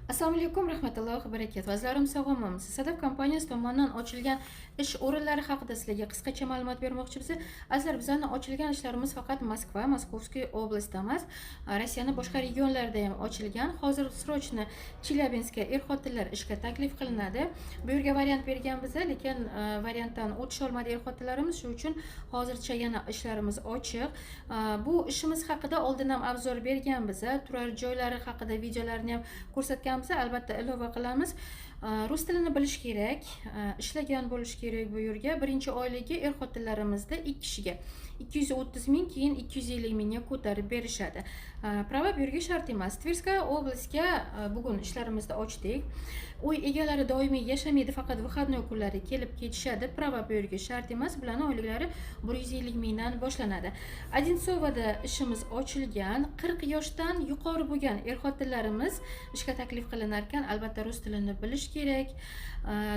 Assalomu alaykum, rahmatullohi va barakatuh. Azizlarim, sog'ommisiz? Sadaf kompaniyasi tomonidan ochilgan ish o'rinlari haqida sizlarga qisqacha ma'lumot bermoqchimiz. Azizlar, bizani ochilgan ishlarimiz faqat Moskva, Московский область da emas, Rossiyani boshqa regionlarida ham ochilgan. Hozir срочно Chelyabinskga er-xotinlar ishga taklif qilinadi. Bu yerga variant berganmiz, lekin variantdan o'tisholmadi er-xotinlarimiz. Shuning uchun hozircha yana ishlarimiz ochiq. Bu ishimiz haqida oldin ham обзор berganmiz, turar joylari haqida videolarni ham ko'rsatganmiz, albatta ilova qilamiz. Rus tilini bilish kerak, ishlagan bo'lishi kerak bu yerga. Birinchi oyligi er xotinlarimizda ikki kishiga 230 ming, keyin 250 mingga ko'tarib berishadi. Права bu yerga shart emas. Тверская область ga bugun ishlarimizni ochdik. Uy egalari doimiy yashamaydi, faqat выходной kunlari kelib ketishadi. Права bu yerga shart emas. Bularni oyliklari 150 mingdan boshlanadi. Odinsovoda ishimiz ochilgan. 40 yoshdan yuqori bo'lgan er xotinlarimiz ishga taklif qilinar ekan. Albatta rus tilini bilish kerak.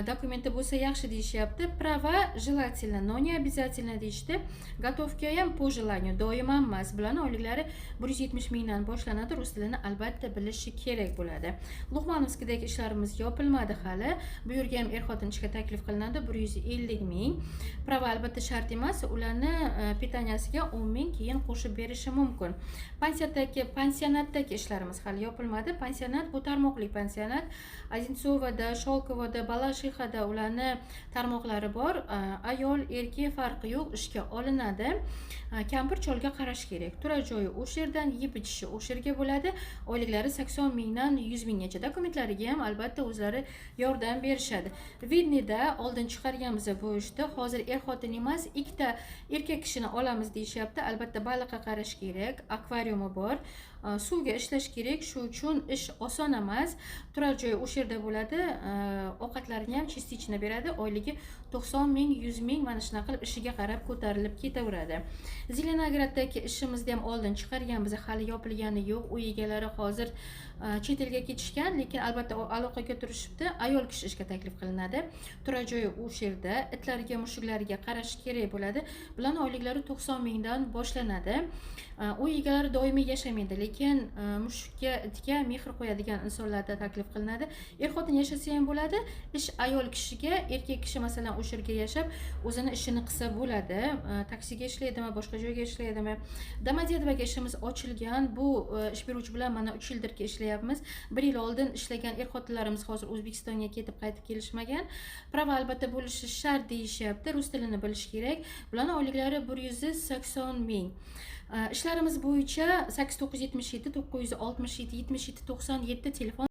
Dokumenti bo'lsa yaxshi deyishyapti. Права желательно, но не обязательно deyishdi. Готовка ham по желанию, doim ham emas. Bularni oyliklari 170 mingdan boshlanadi. Rus tilini albatta bilishi kerak bo'ladi. Luqmanovskiydagi ishlarimiz yopilmadi hali. Bu yerga ham er xotin ishga taklif qilinadi, 150 ming. Права albatta shart emas. Ularni питания siga 10 ming keyin qo'shib berishi mumkin. Pansionatdagi ishlarimiz hali yopilmadi. Pansionat bu tarmoqli pansionat. Odinsovoda, Sholkovoda, Balashixada ularni tarmoqlari bor. Ayol, erkak farqi yo'q, ishga olinadi. Kampir cholga qarash kerak. Turar joyi o'sha yerdan, yeb ichishi o'sha yerga bo'ladi. Oyliklari 80 mingdan 100 minggacha. Dokumentlariga ham albatta o'zlari yordam berishadi. Vidnida oldin chiqarganmiz bu ishni. Hozir er xotin emas, ikkita erkak kishini olamiz deyishyapti. Albatta baliqqa qarash kerak, akvariumi bor. Suvga ishlash kerak, shu uchun ish oson emas. Turar joyi o'sha yerda bo'ladi. Ovqatlarini ham частично beradi. Oyligi 90 ming, 100 ming, mana shunaqa qilib ishiga qarab ko'tarilib ketaveradi. Zelenograddagi ishimizni ham oldin chiqarganmiz, hali yopilgani yo'q. Uy egalari hozir chet elga ketishgan, lekin albatta aloqaga turishibdi. Ayol kishi ishga taklif qilinadi. Turar joyi o'sha yerda, itlariga, mushuklariga qarash kerak bo'ladi. Bularni oyliklari 90 mingdan boshlanadi. Uy egalari doimiy yashamaydi, lekin mushukka, itga mehr qo'yadigan insonlarda taklif qilinadi. Er xotin yashasa ham bo'ladi. Ish ayol kishiga, erkak kishi masalan o'sha yerga yashab, o'zini ishini qilsa bo'ladi. Taksiga ishlaydimi, boshqa joyga ishlaydimi. Domodedovoga ishimiz ochilgan. Bu ish beruvchi bilan mana 3 yildirki ishlayapmiz. Bir yil oldin ishlagan er xotinlarimiz hozir O'zbekistonga ketib qaytib kelishmagan. Права albatta bo'lishi shart deyishyapti. Rus tilini bilish kerak. Bularni oyliklari 180 ming. Ishlarimiz bo'yicha 8977 967 77 97 telefon.